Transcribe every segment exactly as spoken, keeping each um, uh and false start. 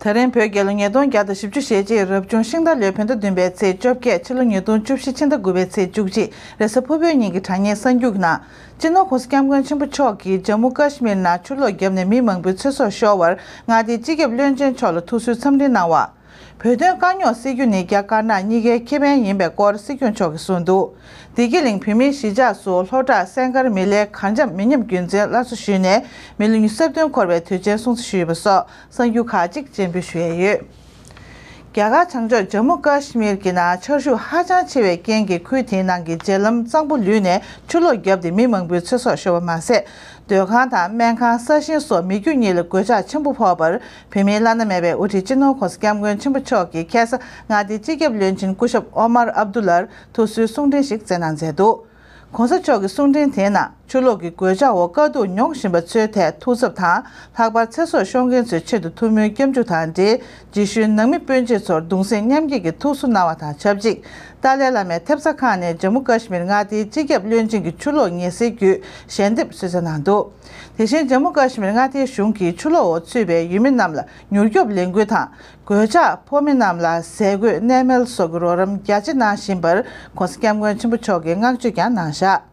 ད་རིང་བོད་རྒྱལ་ལོ་ཉིས་སྟོང་བརྒྱ་དང་བཞི་བཅུ་ཞེ་གཅིག་རབ་བྱུང་ཤིང་རྟ་ལོའི་བོད་ཟླ་བདུན་པའི་ཚེས་བཅོ་བརྒྱད། ཕྱི་ལོ་ཉིས་སྟོང་བཅུ་བཞི་ཕྱི་ཟླ་དགུ་པའི་ཚེས་བཅུ་གཅིག་རེས་གཟའ་ཕུར་བུའི་ཉིན་གྱི་དྲ་བརྙན་གསར་འགྱུར་ནང་། སྤྱི་ནོར་༸གོང་ས་༸སྐྱབས་མགོན་ཆེན་པོ་མཆོག་གིས་ཇམ་མུ་ཀ་ཤི་མིར་ནང་ཆུ་ལོག་བརྒྱབ་ནས་མི་མང་པོའི་ཚེ་སྲོག་ཤོར་བར་མངའ་སྡེའི་སྤྱི་ཁྱབ་བློན་ཆེན་མཆོག་ལ་ཐུགས་གསོའི་འཚམས་འཕྲིན་གནང་བ། བོད་དོན་དཀའ་རྙོག་སེལ་རྒྱུ་ནི་རྒྱ་དཀར་ནག་གཉིས་ཀའི་ཁེ་ཕན་ཡིན་པའི་སྐོར་སྲིད་སྐྱོང་མཆོག་གིས་གསུངས་འདུག་བདེ་སྐྱིད་གླིང་བོད་མིའི་གཞིས་ཆགས་སུ་ལྷོ་བྲག་སེང་དཀར་མི་ལའི་གར་འཆམ་མི་ཉམས་རྒྱུན་འཛིན་སླར་གསོ་ཞུས་ནས་མི་ལོ་ཉི་ཤུ་རྩ་བདུན་འཁོར་བའི་དུས་ཆེན་སྲུང་བརྩི་ཞུས་པ་སོགས་གསར་འགྱུར་ཁག་ཅིག་སྤྱན་འབུལ་ཞུ་ཡས་ཡོད། རྒྱ་གར་བྱང་ཕྱོགས་ཇམ་མུ་ཀ་ཤི་མིར་གྱི་ནང་ཆར་ཤུགས་ཧ་ཅང་ཆེ་བའི་རྐྱེན་གྱིས་ཁུལ་དེའི་ནང་གི་མཇལ་ལམ་གཙང་པོ་ལུད་ནས་ཆུ་ལོག་བརྒྱབ་སྟེ་མི་མང་པོའི་ཚེ་སྲོག་ཤོར་བ་མ་ཟད། སྡོད་ཁང་དང་སྨན་ཁང་ས་ཞིང་སོགས་མི་རྒྱུ་གཉིས་ལ་གོད་ཆག་ཆེན་པོ་ཕོག་པར་བོད་མིའི་བླ་ན་མེད་པའི་དབུ་ཁྲིད་སྤྱི་ནོར་༸གོང་ས་༸སྐྱབས་མགོན་ཆེན་པོ་མཆོག་གིས་ཁ་སང་མངའ་སྡེའི་སྤྱི་ཁྱབ་བློན་ཆེན་སྐུ་ཞབས་ཨོ་མར་ཨབ་དུ་ལར་ཐུགས་གསོའི་གསུང་འཕྲིན་ཞིག་བསྩལ་གནང་མཛད་འདུག ༸གོང་ས་མཆོག་གི་གསུང་འཕྲིན་དེའི་ནང་ཆུ་ལོག་གི་གོད་ཆག་འོག་དཀའ་སྡུག་མྱོང་བཞིན་པ་ཚོའི་ཐད་ཐུགས་འཚབ་དང་། ལྷག་པར་ཚེ་སྲོག་ཤོར་མཁན་ཚོའི་ཆེད་དུ་ཐུགས་སྨོན་སྐྱབས་འཇུག་དང་འབྲེལ་རྗེས་ཤུལ་ནང་མི་སྤུན་མཆེད་ཚོར་གདུང་སེམས་མཉམ་སྐྱེད་ཀྱི་ཐུགས་གསོ་གནང་བ་དང་ཆབས་ཅིག་ཏཱ་ལའི་བླ་མའི་ཐེབས་རྩ་ཁང་ནས་ཇམ་མུ་ཀ་ཤི་མིར་མངའ་སྡེའི་སྤྱི་ཁྱབ་བློན་ཆེན་གྱི་ཆུ་ལོག་ངལ་སེལ་བརྒྱུད་ཞལ་འདེབས་གསོལ་སྩལ་གནང་འདུག་དེ་བཞིན་ཇམ་མུ་ཀ་ཤི་མིར་མངའ་སྡེའི་གཞུང་གིས་ཆུ་ལོག་འོག་ཚུད་པའི་ཡུལ་མི་རྣམས་ལ་མྱུར་སྐྱོབ་ལས་འགུལ་དང་། གོད་ཆག་ཕོག་མི་རྣམས་ལ་ཟས་གོས་གནས་མལ་སོགས་ཀྱི་རོགས་རམ་རྒྱ་ཆེ་གནང་བཞིན་པར་༸གོང་ས་༸སྐྱབས་མགོན་ཆེན་པོ་མཆོག་གིས་བསྔགས་བརྗོད་ཀྱང་གནང་བཞག་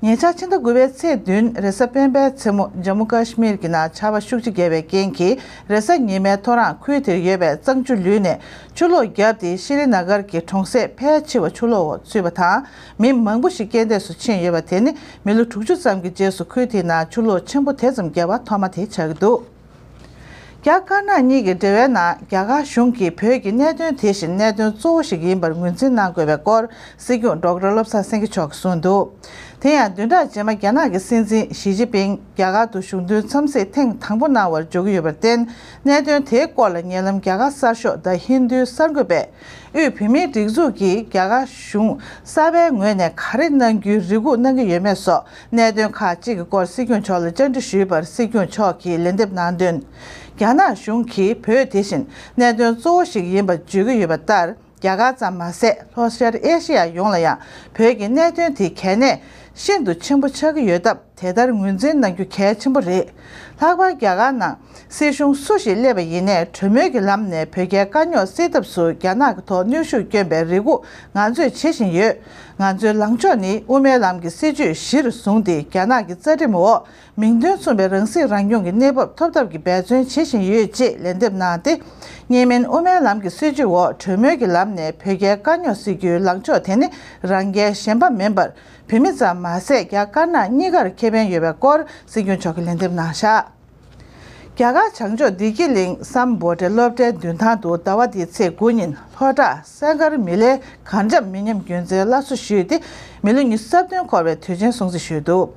ཉེ་ཆར་ཕྱི་ཟླ་དགུ་པའི་ཚེས་བདུན་རེས་གཟའ་སྤེན་པའི་མཚན་མོ་ཇམ་མུ་ཀ་ཤི་མིར་གྱི་ནང་ཆར་པ་ཤུགས་ཆེ་བརྒྱབ་པའི་རྐྱེན་གྱིས་རེས་གཟའ་ཉི་མའི་ཐོ་རངས་ཁུལ་དེར་ཡོད་པའི་གཙང་ཆུ་ལུད་ནས་ཆུ་ལོག་བརྒྱབ་སྟེ་ཤྲི་ནཱ་གར་གྱི་གྲོང་གསེབ་ཕལ་ཆེ་བ་ཆུ་ལོག་འོག་ཚུད་པ་དང་མི་མང་པོ་ཞིག་རྐྱེན་འདས་སུ་ཕྱིན་ཡོད་པ་དེ་ནི་མི་ལོ་དྲུག་ཅུ་ཙམ་གྱི་རྗེས་སུ་ཁུལ་དེའི་ནང་ཆུ་ལོག་ཆེན་པོ་དེ་ཙམ་བརྒྱབ་པ་ཐོག་མ་དེ་ཆགས་ཀྱི་འདུག་རྒྱ་དཀར་ནག་གཉིས་ཀྱི་འབྲེལ་བའི་ནང་རྒྱ་གར་གཞུང་གིས་བོད་ཀྱི་གནད་དོན་དེ་བཞིན་གནད་དོན་གཙོ་བོ་ཞིག་ཡིན་པར་ངོས་འཛིན་གནང་དགོས་པའི་སྐོར་སྲིད་སྐྱོང་ཌོག་ཊར་བློ་བཟང་སེང་གེ་མཆོག་གིས་གསུངས་འདུག་དེ་ཡང་བདུན་ཕྲག་རྗེས་མ་རྒྱ་ནག་གི་སྲིད་འཛིན་ཞི་ཅིན་ཕིང་རྒྱ་གར་དུ་གཞུང་དོན་འཚམས་གཟིགས་ཐེངས་དང་པོ་གནང་བར་འཇུག་གི་ཡོད་པར་བརྟེན་གནད་དོན་དེའི་སྐོར་ལ་ཉེ་ལམ་རྒྱ་གར་གསར་ཤོག་The Hindu གསར་འགོད་པས་དབུས་བོད་མིའི་སྒྲིག་འཛུགས་ཀྱིས་རྒྱ་གར་གཞུང་གསར་པའི་ངོས་ནས་ག་རེ་གནང་རྒྱུའི་རེ་སྒུག་གནང་གི་ཡོད་མེད་སོགས་གནད་དོན་ཁག་ཅིག་གི་སྐོར་སྲིད་སྐྱོང་མཆོག་ལ་བཅར་འདྲི་ཞུས་པར་སྲིད་སྐྱོང་མཆོག་གིས་ལན་འདེབས་གནང་དོན། རྒྱ་ནག་གཞུང་གིས་བོད་དེ་བཞིན་གནད་དོན་གཙོ་བོ་ཞིག་ཡིན་པར་བརྗོད་ཀྱི་ཡོད་པ་ལྟར། རྒྱ་གར་ཙམ་མ་ཟད་ལྷོ་ཤར་ཨེ་ཤེ་ཡ་ཡོངས་ལ་ཡང་བོད་ཀྱི་གནད་དོན་དེ་གལ་གནད་ཤིན་ཏུ་ཆེན་པོ་ཆགས་ཀྱི་ཡོད་སྟབས། དེ་ལྟར་ངོས་འཛིན་གནང་རྒྱུ་གལ་ཆེན་པོ་རེད། ལྷག་པར་རྒྱ་གར་ནང་སྲིད་གཞུང་སུ་ཞིག་སླེབས་པ་ཡིན་ནའི་གྲོས་མོལ་གྱི་ལམ་ནས་བོད་རྒྱའི་དཀའ་རྙོག་སེལ་ཐབས་སུ་རྒྱ་ནག་གི་ཐོག་གནོན་ཤུགས་བསྐྱོན་པའི་རེ་སྒུག་ང་ཚོས་བྱེད་བཞིན་ཡོད། ང་ཚོའི་ལངས་ཕྱོགས་ནི་དབུ་མའི་ལམ་གྱི་སྲིད་བྱུས་གཞིར་བཟུང་སྟེ་རྒྱ་ནག་གི་རྩ་ཁྲིམས་འོག་མིང་དོན་མཚུངས་པའི་རང་སྲིད་རང་སྐྱོང་གི་གནས་བབ་ཐོབ་ཐབས་ཀྱི་འབད་བརྩོན་བྱེད་བཞིན་ཡོད་ཅེས་ལན་འདེབས་གནང་སྟེ། གཉིས་སྨན་དབུ་མའི་ལམ་གྱི་སྲིད་བྱུས་འོག་གྲོས་མོལ་གྱི་ལམ་ནས་བོད་རྒྱའི་དཀའ་རྙོག་སེལ་རྒྱུའི་ལངས་ཕྱོགས་དེ་ནི་རང་རྒྱལ་གཞན་པ་མིན་པར། བོད་མི་ཙམ་མ་ཟད་རྒྱ་དཀར་ནག་གཉིས་ཀར་ཁེ་ཕན་ཡོད་པའི་སྐོར་སྲིད་སྐྱོང་མཆོག་གིས་ལན་འདེབས་གནང་བཞག་རྒྱ་གར་བྱང་ཕྱོགས་བདེ་སྐྱིད་གླིང་སམ་བྷོ་ཊའི་སློབ་གྲྭའི་མདུན་ཐང་དུ་ཟླ་བ་འདིའི་ཚེས་དགུ་ཉིན་ལྷོ་བྲག་སེང་དཀར་མི་ལའི་གར་འཆམ་མི་ཉམས་རྒྱུན་འཛིན་སླར་གསོ་ཞུས་ཏེ་མི་ལོ་ཉི་ཤུ་རྩ་བདུན་འཁོར་བའི་དུས་ཆེན་སྲུང་བརྩི་ཞུས་འདུག་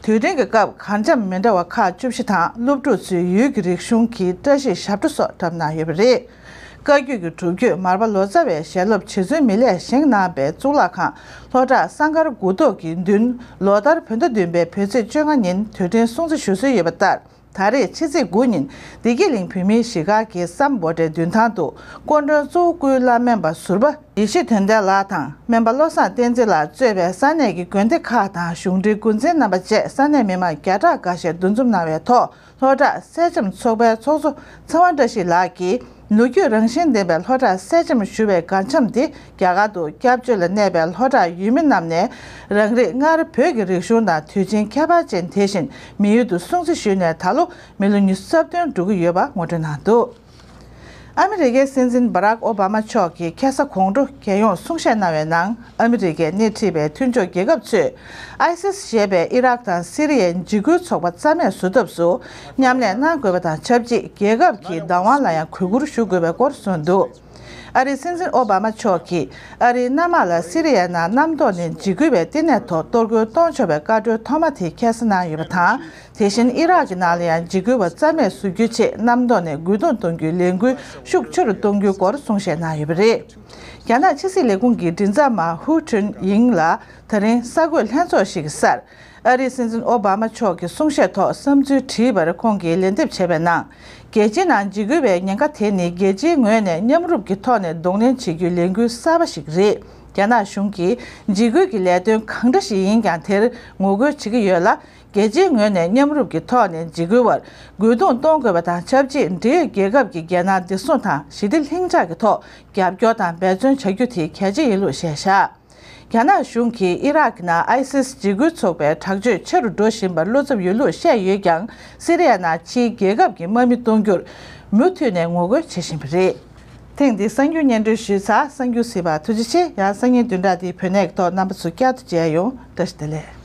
དུས་དྲན་གྱི་སྐབས་གར་འཆམ་མི་འདྲ་བ་ཁག་བཅུ་བཞི་དང་སློབ་ཕྲུག་ཚོས་ཡུལ་གྱི་རིག་གཞུང་གི་བཀྲ་ཤིས་ཞབས་བྲོ་སོགས་བཀྲམ་གནང་ཡོད་པ་རེད། བཀའ་བརྒྱུད་ཀྱི་སྒྲུབ་བརྒྱུད་མར་པ་ལོ་ཙཱ་བའི་ཞལ་སློབ་རྗེ་བཙུན་མི་ལས་བཞེངས་གནང་བའི་གཙུག་ལག་ཁང་ལྷོ་བྲག་སེང་དཀར་དགུ་ཐོག་གི་མདུན་ལོ་ལྟར་བོད་ཟླ་བདུན་པའི་བོད་ཚེས་བཅོ་ལྔ་ཉིན་དུས་དྲན་སྲུང་བརྩི་ཞུ་སྲོལ་ཡོད་པ་ལྟར། ད་རེས་ཕྱི་ཚེས་དགུ་ཉིན་བདེ་སྐྱིད་གླིང་བོད་མིའི་གཞིས་སྒར་གྱི་སམ་བྷོ་ཊའི་མདུན་ཐང་དུ་སྐུ་མགྲོན་གཙོ་བོ་སྐུའི་བླ་སྨན་པ་ཟུར་པ་ཡེ་ཤེས་དོན་ལྡན་ལགས་དང་སྨན་པ་བློ་བཟང་བསྟན་འཛིན་ལགས་གཙོས་པའི་ས་གནས་ཀྱི་དགོན་སྡེ་ཁག་དང་གཞུང་འབྲེལ་འགོ་འཛིན་རྣམ་པ་བཅས་ས་གནས་མི་མང་བརྒྱ་ཕྲག་འགའ་ཤས་འདུ་འཛོམས་གནང་བའི་ཐོག་ལྷོ་བྲག་སེང་ལྕམ་ཚོགས་པའི་ཚོགས་གཙོ་ཚེ་དབང་བཀྲ་ཤིས་ལགས་ཀྱིས་ལོ་རྒྱུས་རང་བཞིན་ལྡན་པའི་ལྷོ་བྲག་སེང་ལྕམ་ཞུ་བའི་གར་འཆམ་དེ་རྒྱ་གར་དུ་སྐྱབས་བཅོལ་ལ་གནས་པའི་ལྷོ་བྲག་ཡུལ་མི་རྣམས་ནས་རང་རེས་སྔར་བོད་ཀྱི་རིག་གཞུང་དང་དུས་ཆེན་ཁྱད་པར་ཅན་དེ་བཞིན་མི་ཡུལ་དུ་སྲུང་བརྩི་ཞུས་ནས་ད་ལོ་མི་ལོ་ཉི་ཤུ་རྩ་བདུན་འགྲོ་གི་ཡོད་པ་ངོ་སྤྲོད་གནང་འདུག་ཨ་མི་རི་ཀའི་སྲིད་འཛིན་སྦ་རག་ཨོ་བྷ་མ་མཆོག་གིས་ཁ་ས་དགོང་དྲོ་རྒྱལ་ཡོངས་གསུང་བཤད་གནང་བའི་ནང་ཨ་མི་རི་ཀས་སྣེ་ཁྲིད་པའི་མཐུན་ཕྱོགས་རྒྱལ་ཁབ་ཚོས་ཨའི་སིས་ཞེས་པའི་ཨི་རག་དང་སི་རི་ཡའི་འཇིགས་སྐུལ་ཚོགས་པ་རྩ་མེད་བཟོ་ཐབས་སུ་མཉམ་ལས་གནང་དགོས་པ་དང་ཆབས་ཅིག་རྒྱལ་ཁབ་ཀྱི་བདག་དབང་ལ་ཡང་གུས་བཀུར་ཞུ་དགོས་པའི་སྐོར་གསུངས་འདུག་ཨ་རིའི་སྲིད་འཛིན་ཨོ་བྷ་མ་མཆོག་གིས་ཨ་རིའི་གནམ་དམག་ལ་སི་རི་ཡའི་ནང་གནམ་ཐོག་ནས་འཇིགས་སྐུལ་བའི་བསྟི་གནས་ཐོག་གཏོར་རྒོལ་གཏོང་ཆོག་པའི་བཀའ་འཁྲོལ་ཐོག་མ་དེ་ཁ་གསལ་གནང་ཡོད་པ་དང་། དེ་བཞིན་ཨི་རག་གི་ནང་ལ་ཡང་འཇིགས་སྐུལ་བ་རྩ་མེད་བཟོ་རྒྱུའི་ཆེད་གནམ་ཐོག་ནས་རྒོལ་རྡུང་གཏོང་རྒྱུའི་ལས་འགུལ་ཤུགས་ཆེ་རུ་གཏོང་རྒྱུའི་སྐོར་གསུང་བཤད་གནང་ཡོད་པ་རེད། རྒྱ་ནག་ཕྱི་སྲིད་ལས་ཁུངས་ཀྱི་མགྲིན་ཚབ་མ་ཧུའུ་ཁྲུན་ཡིང་ལ་ད་རིང་གསར་འགོད་ལྷན་ཚོགས་ཤིག་གི་སར། ཨ་རིའི་སྲིད་འཛིན་ཨོ་བྷ་མ་མཆོག་གི་གསུང་བཤད་ཐོག་བསམ་ཚུལ་དྲིས་པར་ཁོང་གིས་ལན་འདེབས་བྱས་པའི་ནང་། རྒྱལ་སྤྱིའི་ནང་འཇིགས་སྐུལ་བའི་ཉེན་ཁ་དེ་ནི་རྒྱལ་སྤྱིའི་ངོས་ནས་མཉམ་རུབ་ཀྱི་ཐོག་ནས་གདོང་ལེན་བྱེད་རྒྱུའི་ལས་འགུལ་གསར་པ་ཞིག་རེད། རྒྱ་ནག་གཞུང་གིས་འཇིགས་སྐུལ་གྱི་ལས་དོན་གང་འདྲ་ཞིག་ཡིན་ཀྱང་དེར་ངོ་རྒོལ་བྱེད་ཀྱི་ཡོད་ལ། རྒྱལ་སྤྱིའི་ངོས་ནས་མཉམ་རུབ་ཀྱི་ཐོག་ནས་འཇིགས་སྐུལ་བར་རྒོལ་རྡུང་གཏོང་དགོས་པ་དང་ཆབས་ཅིག་འབྲེལ་ཡོད་རྒྱལ་ཁབ་ཀྱི་རྒྱལ་ནང་བདེ་སྲུང་དང་ཞི་བདེ་ལྷིང་འཇགས་ཀྱི་ཐོག་རྒྱབ་སྐྱོར་དང་འབད་བརྩོན་བྱ་རྒྱུ་དེ་གལ་ཆེ་ཡིན་ལུགས་བཤད་བཞག་རྒྱ་ནག་གཞུང་གིས་ཨི་རག་གི་ནང་ཨའི་སིས་འཇིགས་སྐུལ་ཚོགས་པའི་དྲག་སྤྱོད་ཆེ་རུ་འགྲོ་བཞིན་པར་བློ་འཚབ་ཡོད་ལུགས་བཤད་ཡོད་ཀྱང་། སི་རི་ཡ་ནང་ཕྱིའི་རྒྱལ་ཁབ་ཀྱི་དམག་མི་གཏོང་རྒྱུར་མུ་མཐུད་ནས་ངོ་རྒོལ་བྱེད་བཞིན་པ་རེད། ཐེངས་འདིའི་གསར་འགྱུར་སྙན་སྒྲོན་ཞུས་ཚར། གསར་འགྱུར་གཟིགས་པར་ཐུགས་རྗེ་ཆེ། ཡང་གསར་རྙིང་བདུན་ཕྲག་འདིའི་བོད་གནས་ཀྱི་ཐོག་རྣམ་པ་ཚོ་བསྐྱར་དུ་མཇལ་ཡོང་། བཀྲ་ཤིས་བདེ་ལེགས།